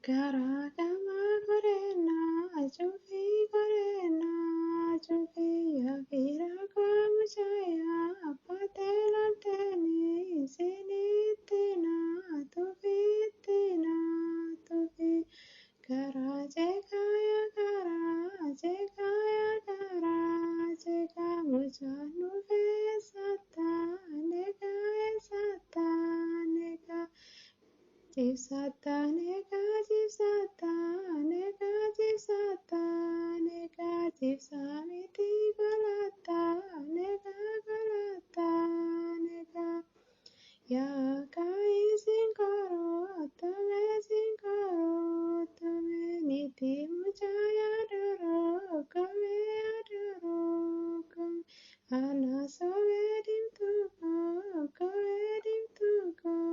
Karaa gama koreenaa cuufii koreenaa cuufii yaafiira koomushaayaa abbaatee laalteenii siinitti tuufiitti tuufii karaa jeekaa karaa jeekaa karaa jeekaa mucaan dhufee saattaa neekaa saattaa neekaa. Cibsata neekaa cibsata neekaa cibsata neekaa cibsaa miti godhata neekaa godhata neekaa. Yaa kaayisiin koroo tumeesiin koroo tumee niitii mucaa yaaduroo komee yaaduroo komee ana sobee diimtuu koo komee diimtuu koo.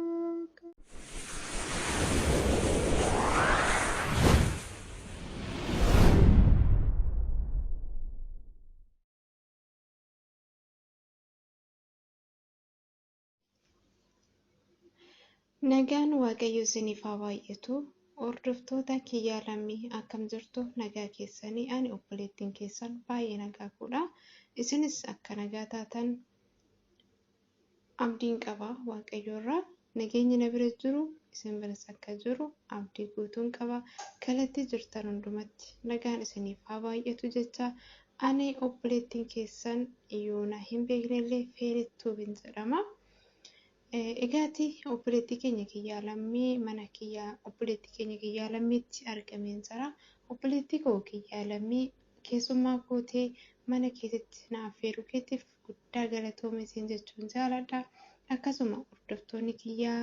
Nagaan Waaqayyo isiniif haa baay'atu. Hordoftoota kiyyaa lammii akkam jirtu nagaa keessanii ani obboleettiin keessan baay'ee nagaa koodha. Isinis akka nagaa taatan abdiin qaba Waaqayyo irraa. Nageenyi na bira jiru isin biras akka jiru abdii guutuun qaba. Kallattii jirtan hundumatti nagaan isiniif haa baay'atu jecha ani obboleettiin keessan yoona hin beeknellee Feelittuubiin jedhama. Egaati obboleettii keenya kiyyaa lammii mana kiyyaa obboleettii keenya kiyyaa lammiitti argameen jira. Obboleettii koo kiyyaa lammii keessummaa kootee mana keetitti na affeeruu keetiif guddaa galatoomi siin jechuun jaaladha. Akkasuma hordoftoonni kiyyaa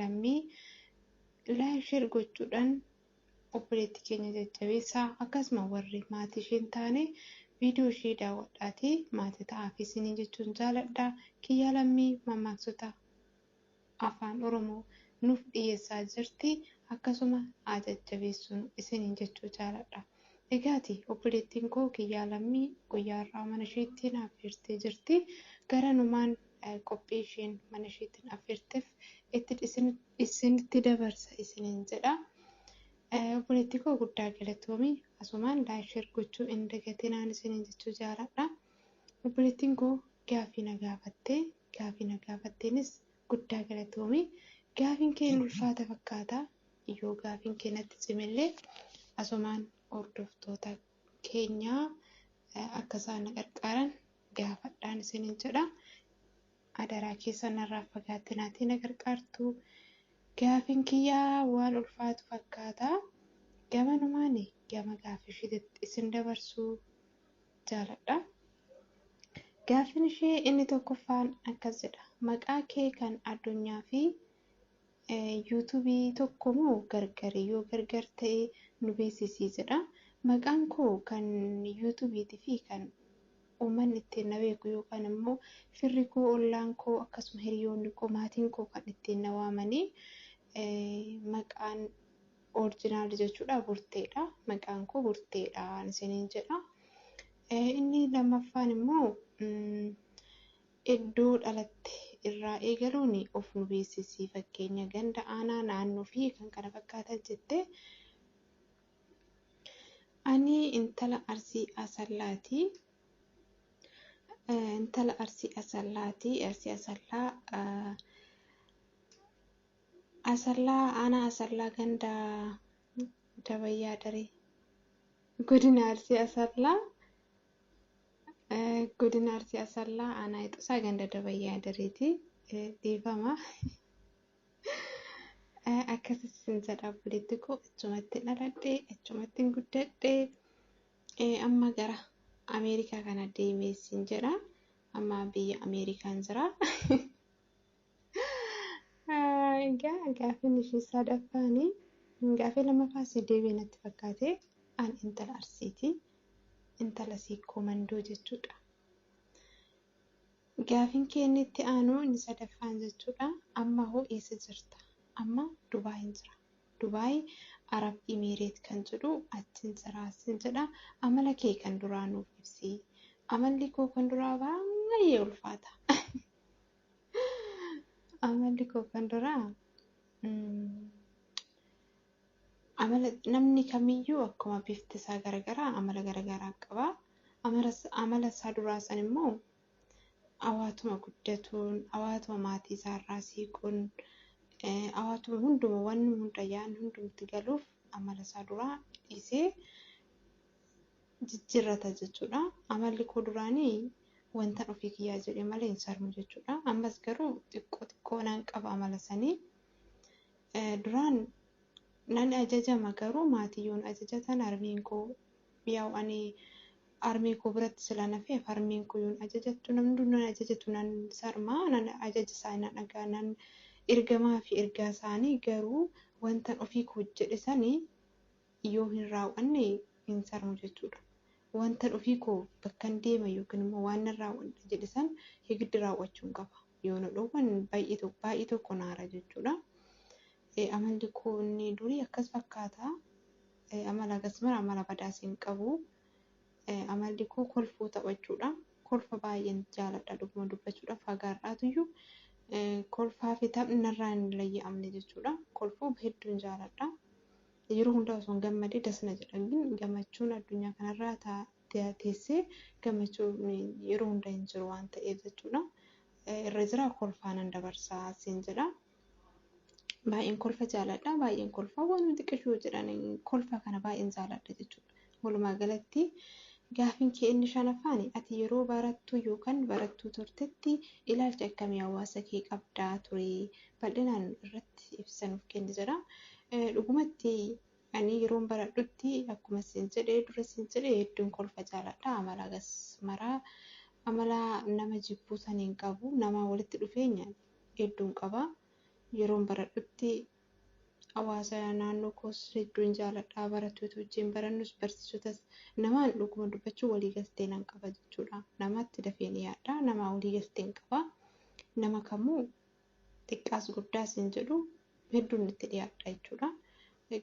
lammii like share gochuudhaan obboleettii keenya jajjabeessaa. Akkasuma warri maatii ishee hin taane viidiyoo ishee daawwadhaatii maatii ta'aaf isiniin jechuun jaaladha. Kiyyaa lammii mammaaksota afaan Oromoo nuuf dhiyeessaa jirti. Akkasuma haa jajjabeessuun isiniin jechuu jaaladha. Egaati obboleettiin koo kiyyaa lammii guyyaa har'aa mana isheetti na affeertee jirti. Garanumaan qophii isheen mana isheetti na affeerteef itti isinitti dabarsa isiniin jedha. Obboleettii koo guddaa galatoomi. Asumaan like share gochuu hin dagatinaan isiniin jechuu jaaladha. Obboleettiin koo gaaffii na gaafatte. Gaaffii na gaafatteenis guddaa galatoomi. Gaaffiin kee ulfaata fakkaata. Yoo gaaffiin kee natti cimellee asumaan hordoftoota keenyaa akka isaan na qarqaaran gaafadhaan isiniin jedha. Adaraa keessan narraa fagaattinaatii na qarqaartu. Gaaffiin kiyyaa waan ulfaatu fakkaata. Gamanumaan gama gaaffii isheetti isin dabarsuu jaaladha. Gaaffiin ishee inni tokkoffaan akkas jedha. Maqaa kee kan addunyaa fi yuutuubii tokko moo gargari yoo gargar ta'e nu beeksisi jedha. Maqaan koo kan yuutuubiitii fi kan uummanni ittiin na beeku yookaan immoo firri koo, ollaan koo akkasuma hiriyoonni koo, maatiin koo kan ittiin na waamanii maqaan orijinaal jechuudha Burteedha. Maqaan koo Burteedha isiniin jedha. Inni lammaffaan immoo iddoo dhalatte irraa eegaluun of nu beeksisi fakkeenya ganda aanaa naannoo fi kan kana fakkaatan jette. Ani intala Arsii Asallaati. Intala Arsii Asallaati. Arsii Asallaa Asallaa aanaa Asallaa ganda Dabayyaa Daree godina Arsii Asallaa godina Arsii Asallaa aanaa Ixusaa ganda Dabayyaa Dareeti. Dhiifama. Akkasitti jedha obboleetti koo achumatti dhaladhe achumatti guddadhe amma gara Ameerikaa kana deemee siin jedha. Amma biyya Ameerikaan jira. Egaa gaaffiin ishee sadaffaani gaaffii lammaffaa si deebi'e natti fakkaate ani intala Arsiiti. Intala Siikkoo Mandoo jechuudha. Gaaffiin kee inni itti aanu inni sadaffaan jechuudha. Amma hoo eessa jirta? Amma Dubaayin jira. Dubaay Arab Imireet kan jedhu achiin jira sin jedha. Amala kee kan duraa nuuf ibsi. Amalli koo kan duraa baay'ee ulfaata. Amalli koo kan duraa Amala namni kamiyyuu akkuma bifti isaa garaagaraa amala garaagaraa qaba. Amala isaa duraa san immoo hawaatuma guddatuun, hawaatuma maatii isaarraa siiquun, hawaatuma hunduma wanni hunda yaadni hundumti galuuf amala isaa duraa dhiisee jijjiirrata jechuudha. Amalli koo duraanii wanta ofii kiyyaa jedhe malee hin sarmu jechuudha. Ammas garuu xiqqoo xiqqoo nan qaba amala sanii. Duraan nan ajajama garuu maatii yoon ajajatan harmeen koo yaa'u ani harmee koo biratti sila nafeef harmeen koo yoon ajajattu namni hunduu nan ajajatu nan sarmaa nan ajaja isaanii nan dhagaa nan ergamaa fi ergaa isaanii garuu wanta ofii koo jedhe sanii yoo hin raawwanne hin sarmu jechuudha. Wanta ofii koo bakka hin deema yookiin immoo waan nan raawwadha jedhe san higdi raawwachuun qaba. Yoo na dhoowwan baay'ee tokko naara jechuudha. Amalli koo inni durii akkas fakkaata. Amala akkasumas amala badaas hin qabu. Amalli koo kolfuu taphachuudha. Kolfa baay'een jaaladha dhuguma dubbachuudhaaf hagaarraatuyyuu kolfaa fi taphni narraa hin layya'amne jechuudha. Kolfuu hedduun jaaladha. Yeroo hundaa osoo hin gammadee dasna jedha. Gammachuun addunyaa kanarraa teessee gammachuun yeroo hundaa hin jiru waan ta'eef jechuudha. Irra jira kolfaa nan dabarsaa siin jedha. Baay'een kolfa jaaladha. Baay'een kolfa waan xiqqishuu jedhan kolfa kana baay'een jaaladha jechuudha. Walumaa galatti gaafiin kee inni shanaffaan ati yeroo barattu yookaan barattuu turtetti ilaalcha akkamii hawaasa kee qabdaa ture bal'inaan irratti ibsa nuuf kenni jedha. Dhugumatti ani yeroon baradhutti akkuma siin jedhee dura siin jedhee hedduun kolfa jaaladha. Amala gas maraa amala nama jibbuu san hin qabu. Nama walitti dhufeenya hedduun qaba. Yeroon baradhutti hawaasa naannoo koos hedduun jaaladha. Barattoota wajjin barannus barsiisotas namaan dhuguma dubbachuu walii galtee nan qaba jechuudha. Namatti dafee ni yaadda. Nama walii galteen qaba. Nama kamuu xiqqaas guddaas hin jedhu hedduun itti dhiyaadha jechuudha.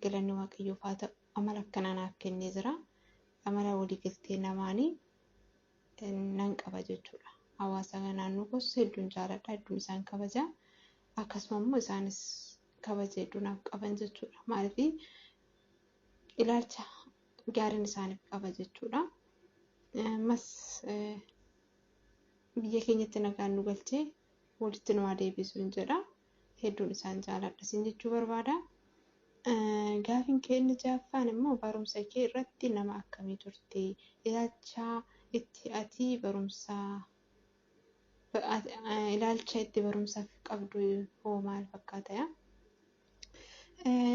Galanni Waaqayyoof haa ta'u. Amala akkanaa naaf kennee jira. Amala walii galtee namaanii nan qaba jechuudha. Hawaasa naannoo koos hedduun jaaladha. Hedduun isaan kabaja. Akkasuma immoo isaanis kabaja hedduu naaf qaban jechuudha. Maaliif ilaalcha gaariin isaaniif qaba jechuudha. Ammas biyya keenyatti nagaan nu galchee walitti nu haa deebisu hin jedha. Hedduun isaan jaaladha siin jechuu barbaada. Gaafiin kee inni ja'affaan immoo barumsa kee irratti nama akkamii turte? Ilaalcha itti ati barumsa ilaalcha itti barumsaaf qabdu hoo maal fakkaata?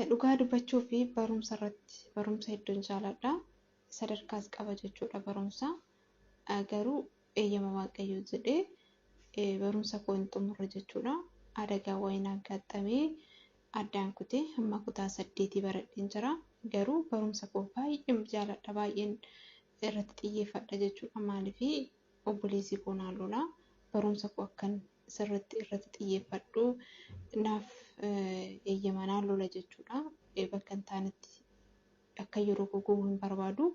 Dhugaa dubbachuu fi barumsa irratti barumsa hedduun jaaladha. Sadarkaas qaba jechuudha barumsa. Garuu eeyyama Waaqayyoo jedhee barumsa koo hin xumurre jechuudha. Adagaa wayiin aggaattamee addaan kutee hamma kutaa 8 baradheen jira. Garuu barumsa koo baay'een jaaladha. Baay'een irratti xiyyeeffadha jechuudha. Maaliif obboleessi koo naan lola. Barumsa koo akkan sirriitti irratti xiyyeeffadhu naaf eeyyama naan lola jechuudha. Bakka hin taanetti akka yeroo koo gubuu hin barbaadu.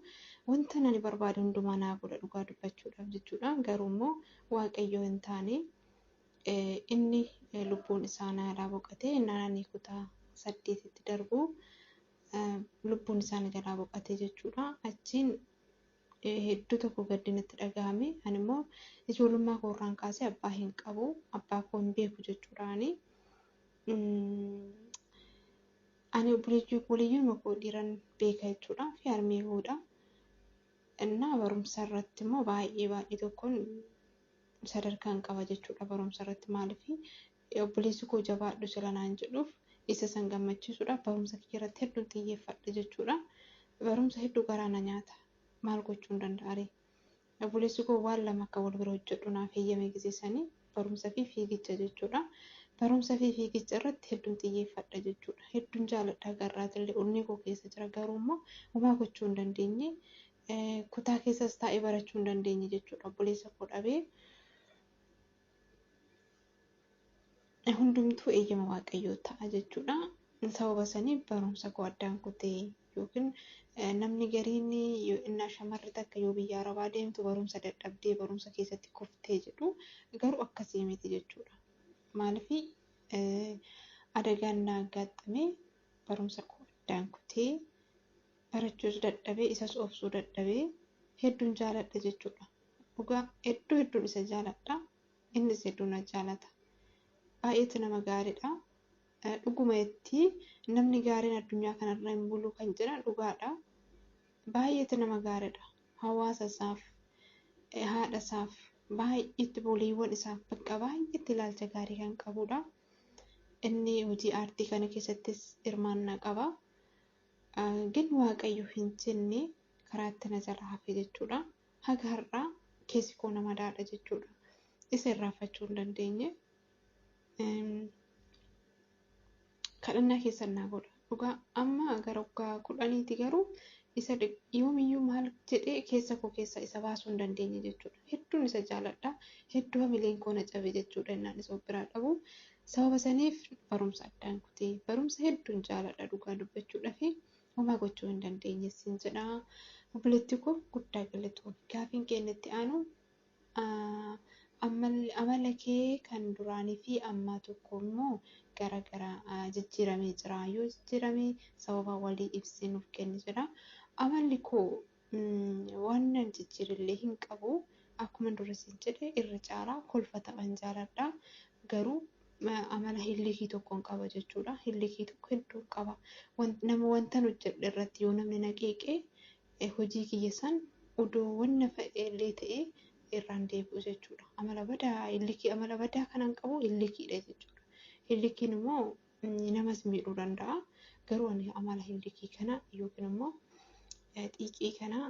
Wanta ani barbaadu hundumaa naa godha dhugaa dubbachuudhaaf jechuudha. Garuu immoo Waaqayyo hin taane inni lubbuun isaa na jalaa boqotee inni kutaa 8tti darbu lubbuun isaa na jalaa boqotee jechuudha. Achiin hedduu tokko gaddi natti dhagahame. Ani immoo ijoollummaa koo irraan kaasee abbaa hin qabu. Abbaa koo hin beeku jechuudha ani. Ani obboleeyyiin koo dhiiran beeka jechuudha fi harmee koodha. Innaa barumsa irratti immoo baay'ee baay'ee tokkoon sadarkaan qaba jechuudha barumsa irratti maaliif obboleessi koo jabaadhu sila naan jedhuuf isa san gammachiisuudhaaf barumsa kiyya irratti hedduun xiyyeeffadha jechuudha. Barumsa hedduu garaa na nyaata. Maal gochuu hin danda'a? Obboleessi koo waan lama akka wal bira hojjedhu naaf eeyyame gisee barumsa fi fiigicha jechuudha. Barumsa fi fiigicha irratti hedduun xiyyeeffadha jechuudha. Hedduun jaaladha garraatillee onnee koo keessa jira garuu immoo homaa gochuu hin dandeenye kutaa keessas taa'ee barachuu hin dandeenye jechuudha. Obboleessa koo dhabee hundumtuu eeyyama Waaqayyoo ta'a jechuudha. Sababa saniif barumsa koo addaan kutee yookiin namni gariin innaa shamarri takka yoo biyya arabaa deemtu barumsa dadhabdee barumsa keessatti kuftee jedhu garuu akkasii miti jechuudha. Maaliif adagaan na aggaattamee barumsa koo addaan kutee barachuus dadhabee isas obsuu dadhabee hedduun jaaladha jechuudha. Dhugaa hedduu hedduun isa jaaladha. Innis hedduu na jaalata. Baay'eetu nama gaariidha. Dhuguma itti namni gaariin addunyaa kanarra hin bulu kan jedhan dhugaadha. Baay'eetu nama gaariidha. Hawaasa isaaf, haadha isaaf, baay'eetti boleewwan isaaf bakka baay'eetti ilaalcha gaarii kan qabudha. Inni hojii aartii kana keessattis hirmaannaa qaba. Gin Waaqayyo hin jenne karaa itti na jala hafe jechuudha. Haga har'aa keessi koo nama daadha jechuudha. Isa irraanfachuu hin dandeenye. Kadhannaa keessan naa godha. Dhugaa amma gara waggaa 10ti garuu isa yoomiyyuu maal jedhee keessa koo keessa isa baasuu hin dandeenye jechuudha. Hedduun isa jaaladha. Hedduu hamileen koo na cabe jechuudha innaan isa of biraa dhabu. Sababa saniif barumsa addaan kutee barumsa hedduun jaaladha dhugaa dubbachuudhaa fi homaa gochuu hin dandeenye siin jedha. Obboleettii koo guddaa galatoomii. Gaafiin keenya itti aanu amala kee kan duraanii fi ammaa tokko immoo gara jijjiiramee jira. Yoo jijjiirame sababa walii ibsee nuuf kenni jedha. Amalli koo waan nan jijjiirillee hin qabu. Akkuma dura siin jedhe irra caalaa kolfa taphan jaaladha. Garuu amala hillikii tokkoon qaba jechuudha. Hillikii tokko hedduun qaba. Nama wantan hojjedhe irratti yoo namni na qeeqee hojii kiyya san odoo wanna fe'ellee ta'ee irraan deebi'u jechuudha. Amala badaa hillikii amala badaa kanan qabu hillikiidha jechuudha. Hillikiin immoo namas miidhuu danda'a. Garuu ani amala hillikii kana yookiin immoo xiiqii kana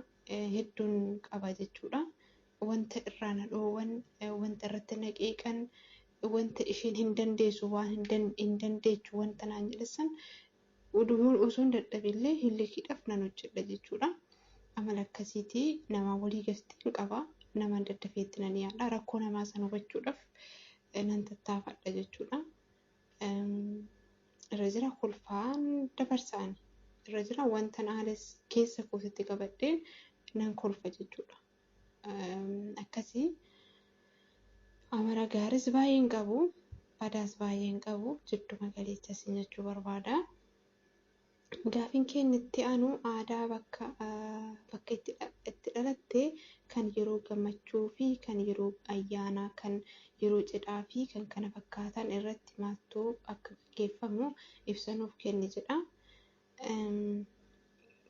hedduun qaba jechuudha. Wanta irraa na dhoowwan, wanta irratti na qeeqan, wanta isheen hin dandeessu waan hin dandeechu wanta naan jedhan osoo hin dadhabillee hillikiidhaaf nan hojjedha jechuudha. Amala akkasiitii nama walii galteen qaba. Nama daddafeetti nan yaada. Rakkoo namaa sana hubachuudhaaf nan tattaafadha jechuudha. Irra jira kolfaan dabarsaan irra jira wanta haala keessa kootitti qabadheen nan kolfa jechuudha. Akkasii amala gaariis baay'ee hin qabu. Badaas baay'ee hin qabu. Jidduma galeessa siin jechuu barbaada. Gaafiin keenya itti aanu aadaa bakka itti dhalatte kan yeroo gammachuu fi kan yeroo ayyaanaa kan yeroo cidhaa fi kan kana fakkaatan irratti maaltu akka gaggeeffamu ibsa nuuf kenni jedha.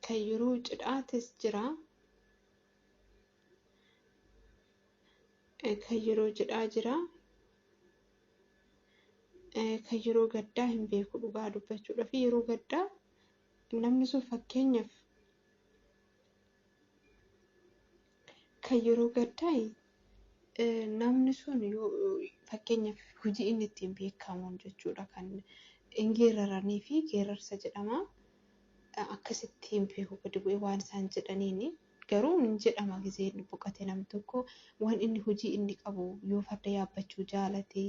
Kan yeroo cidhaatis jira. Kan yeroo cidhaa jira. Kan yeroo gaddaa hin beeku dhugaa dubbachuudhaaf yeroo gaddaa namni sun fakkeenyaaf kan yeroo gaddaa namni sun fakkeenyaaf hojii inni ittiin beekamuun jechuudha kan hin geeraranii fi geerarsa jedhama. Akkasitti hin beeku gadi bu'ee waan isaan jedhaniini. Garuu hin jedhama gisee boqote namni tokko waan inni hojii inni qabu yoo farda yaabbachuu jaalate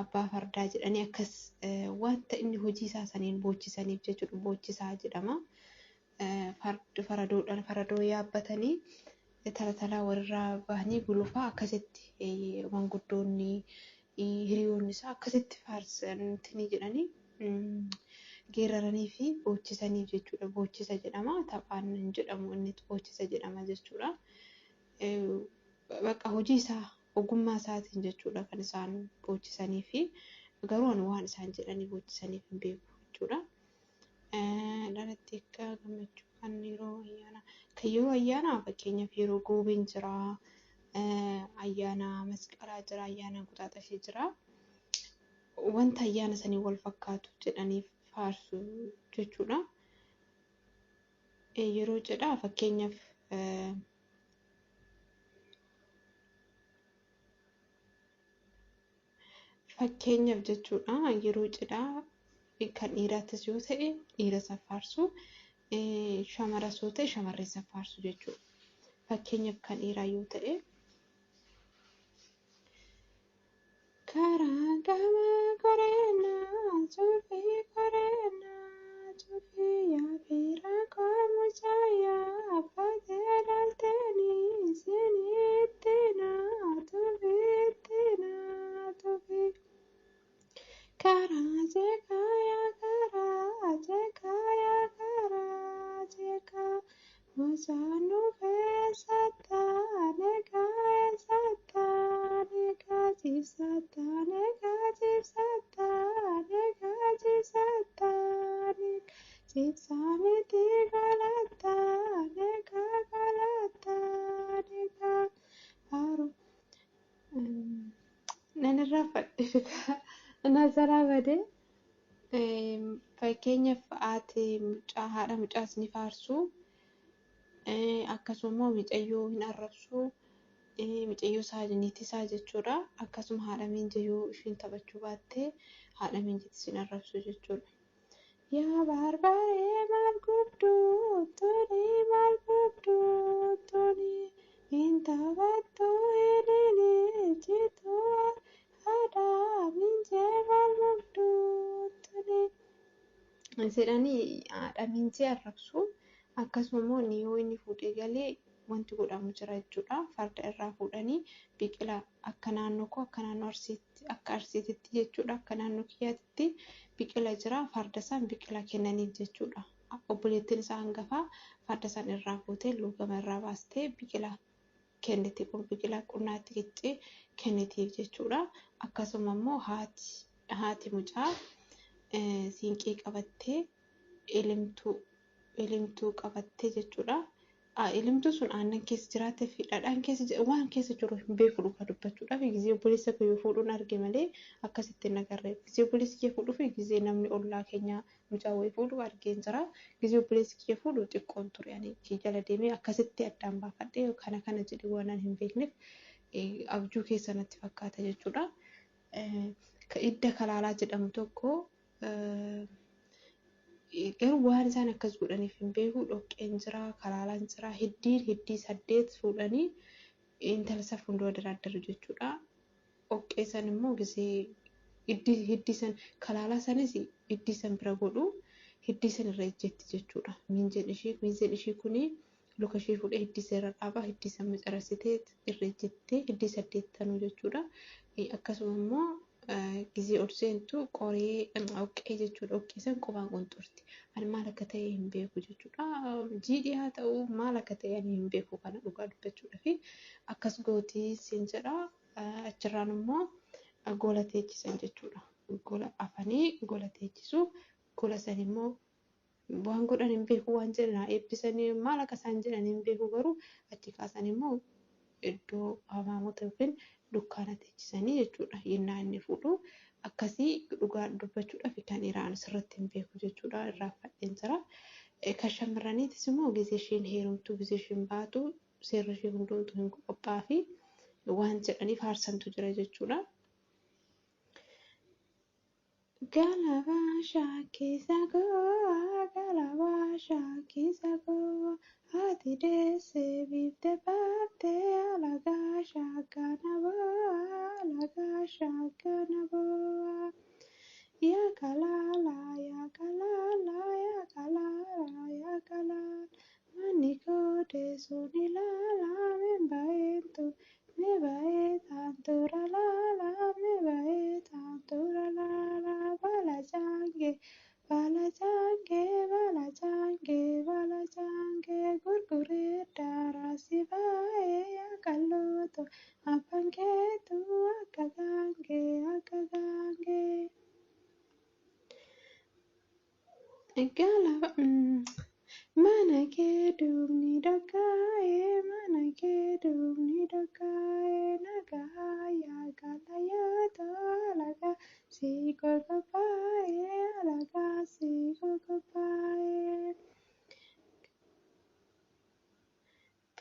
abbaa fardaa jedhanii akkas wanta inni hojii isaa saniin boochisaniif jechuudha boochisaa jedhama. Faradoodhaan faradoo yaabbatanii tala walirraa bahanii gulufaa akkasitti manguddoonni hiriyoonni isaa akkasitti faarsanii jedhanii geeraranii fi boochisaniif jechuudha. Boochisa jedhama. Taphaan hin jedhamu inni boochisa jedhama jechuudha. Bakka hojii isaa ogummaa isaatiin jechuudha kan isaan boochisanii fi garuu ani waan isaan jedhanii boochisaniif hin beeku jechuudha. Dhalatti akka gammachuu kan yeroo ayyaanaa kan yeroo ayyaanaa fakkeenyaaf yeroo goobeen jira, ayyaana masqalaa jira, ayyaana quxaaxashee jira. Wanta ayyaana sanii wal fakkaatu jedhanii faarsu jechuudha. Yeroo cidhaa fakkeenyaaf fakkeenyaaf jechuudha yeroo cidhaa kan dhiiraattis yoo ta'e dhiira isa faarsu, shamaras yoo ta'e shamarree isa faarsu jechuudha. Fakkeenyaaf kan dhiiraa yoo ta'e karaa gama koreenaa cuufii koreenaa cuufii yaa fiira koo mucayyaa abbaatee laaltanii isinitti naa tufiitti naa tufii. Karaa jeekaa yaa karaa jeekaa yaa Mucaan dhufee eessattaa nagaa eessattaa nagaa ciibsattaa nagaa ciibsattaa nagaa ciibsattaa nagaa ciibsaa miti galataa nagaa galataa nagaa faaru. Nan irraanfadhe dhugaa na jalaa badee. Fakkeenyaaf haati mucaa haadha mucaas ni faarsu. Akkasuma immoo mucayyoo hin arrabsu. Mucayyoo isaa niitii isaa jechuudha. Akkasuma haadha miinjee yoo ishiin taphachuu baatte haadha miinjeettis hin arrabsu jechuudha. Yaa barbaree maal gubduu tuni maal gubduu tuni hin taphattu hin ililchitu haadha miinjee maal gubduu tuni jedhanii haadha miinjee arrabsu. Akkasuma immoo yoo inni fuudhee galee wanti godhamu jira jechuudha. Farda irraa fuudhanii biqilaa akka naannoo koo akka naannoo Arsiitti akka Arsiititti jechuudha. Akka naannoo kiyyaatitti biqila jira. Farda isaan biqila kennaniif jechuudha. Obboleettiin isaa hangafaa farda isaan irraa fuutee luugama irraa baastee biqila kenniti. Biqila qunnaatti qicxee kennitiif jechuudha. Akkasuma immoo haati mucaa siinqee qabattee ilimtuu qabattee jechuudha. Ilimtuun sun aannan keessa jiraatee fi dhadhaan keessa waan keessa jiru hin beeku dhugaa dubbachuudhaaf gizee obboleessa koo yoo fuudhuun arge malee akkasitti hin agarre. Gizee obboleessi kee fuudhuu fi gizee namni ollaa keenyaa mucaa wayii fuudhu argeen jira. Gizee obboleessi kee fuudhu xiqqoon ture ani jala deemee akkasitti addaan baafadhee kana kana jedhee waan ani hin beekneef abjuu keessa natti fakkaata jechuudha. Hidda kalaalaa jedhamu tokko garuu waan isaan akkas godhaniif hin beeku. Dhoqqeen jira, kalaalaan jira, hiddiin hiddii 8 fuudhanii intala isa fuuldura daraaddaru jechuudha. Dhoqqee san immoo gisee hiddii san kalaalaa sanis hiddii san bira godhu hiddii san irra ejjetti jechuudha. Miinjeen ishii kuni luka ishee fuudhee hiddii san irra dhaaba hiddii san macarasitee irra ejjettee hiddii 8 jechuudha. Akkasuma immoo gisee ol seentu qoree dhoqqee jechuudha. Dhoqqee san qubaan qunxurti. Ani maal akka ta'e hin beeku jechuudha. Jiidhii haa ta'u maal akka ta'e ani hin beeku kana dhugaa dubbachuudha fi akkas gootii siin jedha. Achirraan immoo gola teechisan jechuudha. Gola afanii gola teechisu. Gola san immoo waan godhan hin beeku waan jedhan eebbisanii maal akka isaan jedhan hin beeku garuu achi kaasan immoo iddoo hamaamota yookiin dukkaana teechisanii jechuudha. Yennaa inni fuudhu akkasii dhugaa dubbachuudhaaf kan dhiiraan sirriitti hin beeku jechuudha. Irraa fadheen jira. Kan shamarraniitis immoo gizee isheen heerumtu gizee isheen baatu seerri ishee hundumtuu hin qophaa'aa fi waan jedhaniif faarsantu jira jechuudha. Galabaa shaakisa gowwaa galabaa shaakisa gowwaa haati deessee biifte baaftee alagaa shaakana boo'aa alagaa shaakana boo'aa. Yaa kalaalaa yaa kalaalaa yaa kalaalaa yaa kalaalaa manni koo deessuun ilaalaa min baay'eentu mi baay'ee taantura laalaa mi baay'ee taantura laalaa baala jaangee baala jaangee baala jaangee baala jaangee gurguree daaraasi baay'ee yaa kalooto abbaan keetu akka gaangee akka gaangee. Galaba mana kee duubni dhagaa'ee mana kee duubni dhagaa'ee nagaa yaa galayaatoo alagaa si gorgobbaa'ee alagaa si gorgobbaa'ee.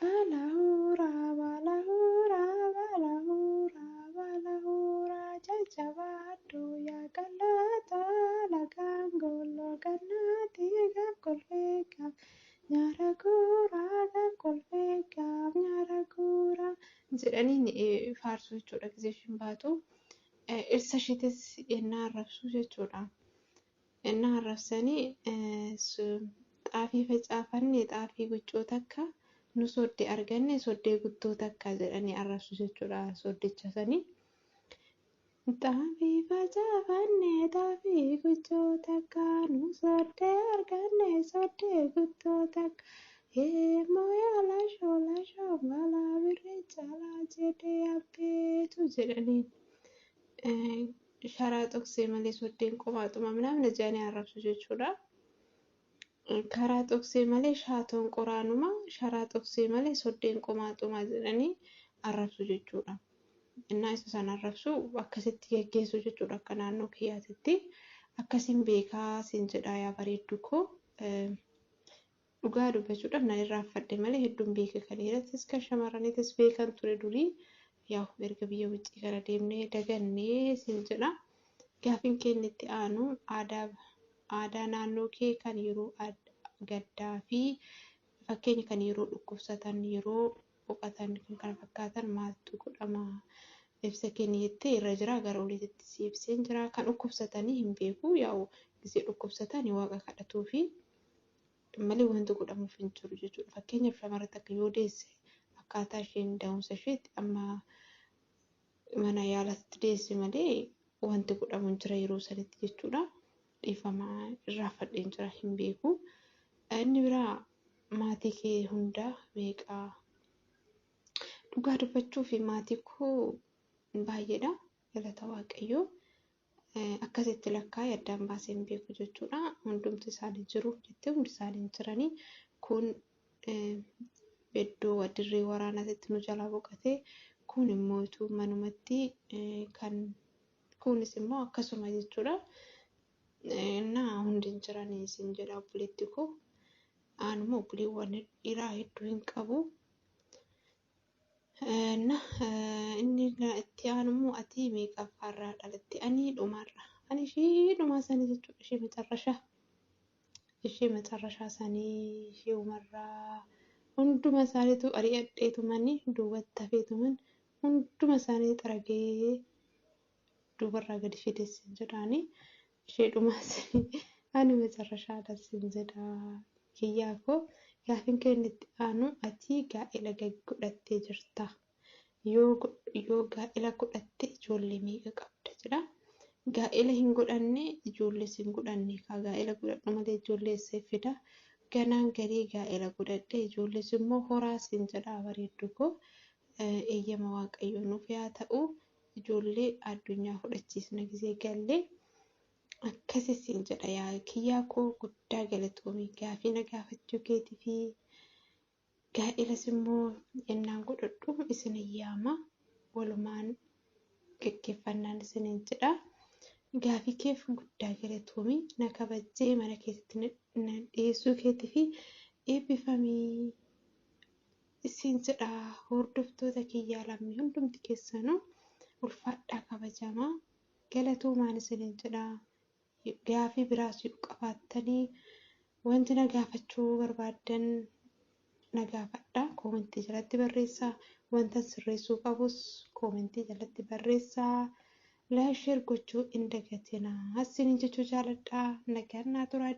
Balahura balahura balahura balahura jajjabaadhu yaa galata alagaan golloo gannaati gaaf kolfee gaaf nyaara guuraa gaaf kolfee gaaf nyaara guuraa jedhanii faarsu jechuudha gisee ishiin baatu. Dhirsa isheetis yennaa arrabsu jechuudha. Yennaa arrabsanii xaafii facaafanne xaafii guccoo takka nu soddee arganne soddee guttoo takka jedhanii arrabsu jechuudha soddicha sanii. Xaafii facaafanne xaafii guccoo takka nu soddee arganne soddee guttoo takka. Heemooyaa laashoo laashoo balaa birree caalaa jedhee abbeetu jedhaniin. Sharaa dhoksee malee soddeen qomaatuma minamna jedhanii arrabsu jechuudha. Karaa dhoksee malee shaatoon qoraanuma, sharaa dhoksee malee soddeen qomaatuma jedhanii arrabsu jechuudha. Innaa isa sana arrabsu akkasitti geggeessu jechuudha akka naannoo kiyyaatitti. Akkasiin beekaa siin jedhaa yaa bareeddu koo. Dhugaa dubbachuudhaaf nan irraanfadhe malee hedduun beeka kan dhiiratis kan shamarraniitis beekan ture durii. Yaa erga biyya wuccii kana deemnee dagannee siin jedha. Gaafiin keenya itti aanu aadaa naannoo kee kan yeroo gaddaa fi fakkeenya kan yeroo dhukkubsatan yeroo boqotan kan kana fakkaatan maaltu godhama ibsa kenni jettee irra jira gara oliitti si ibseen jira. Kan dhukkubsatanii hin beeku yaa'u gisee dhukkubsatanii waaqa kadhatuu fi malee wanti godhamuuf hin jiru jechuudha. Fakkeenyaaf shamarra takka yoo deesse akkaataa isheen da'umsa isheetti amma mana yaalaatti deesse malee wanti godhamu hin jira yeroo sanitti jechuudha. Dhiifama irraa fadheen jira hin beeku. Inni biraa maatii kee hundaa meeqaa? Dhugaa dubbachuu fi maatii koo baay'eedha. Galata Waaqayyoo. Akkasitti lakkaa'ee addaan baasee hin beeku jechuudha. Hundumti isaanii jiru jettee hundi isaanii hin jiranii. Kun iddoo dirree waraanaatti nu jalaa boqotee kun immoo manumatti kan kunis immoo akkasuma jechuudha. Innaa hundi hin jiranii isin jedha obboleetti koo. Anuma obboleewwan dhiiraa hedduu hin qabu. Inni itti aanu immoo ati meeqaffaarraa dhalatte? Ani dhumarra. Ani ishee dhumaa sanii jechuudha. Ishee macarrashaa. Ishee macarrashaa sanii ishee umarraa. Hunduma isaaniitu ari'adheetumani duubatti hafeetuman hunduma isaanii xaragee duubarraa gadi fideessin jedhaani. Ishee dhumaa sanii ani macarrashaadha sin jedha kiyyaa koo. Gaafiin keenya itti aanu ati gaa'ela godhattee jirta. Yoo gaa'ela godhatte ijoollee meeqa qabda jedha. Gaa'ela hin godhanne ijoollees hin godhanne kaa gaa'ela godhadhu malee ijoollee eessa fida. Ganaan garii gaa'ela godhadhe ijoollees immoo horaa siin jedha bareeddu koo. Eeyyama Waaqayyoo nuuf yaa ta'u ijoollee addunyaa fudhachiisna gisee gallee. Akkasi siin jedha yaa kiyyaa koo guddaa galatoomii gaafii na gaafachuu keetii fi gaa'elas immoo yennaan godhadhu isin yaama walumaan gaggeeffannaan isiniin jedha. Gaafii keef guddaa galatoomii na kabajjee mana keessatti na dhiyeessuu keetii fi eebbifamii isin jedha. Hordoftoota kiyyaa lammii hundumti keessanuu ulfaadhaa kabajamaa galatoomaan isiniin jedha. Gaafii biraas yoo qabaattanii wanti na gaafachuu barbaaddan na gaafadha. Koomentii jalatti barreessaa. Wanta sirreessuu qabus koomentii jalatti barreessaa. Laayik sheer gochuu hin dagatinaa. Isiniin jechuu jaaladha. Nagaan naa turaa.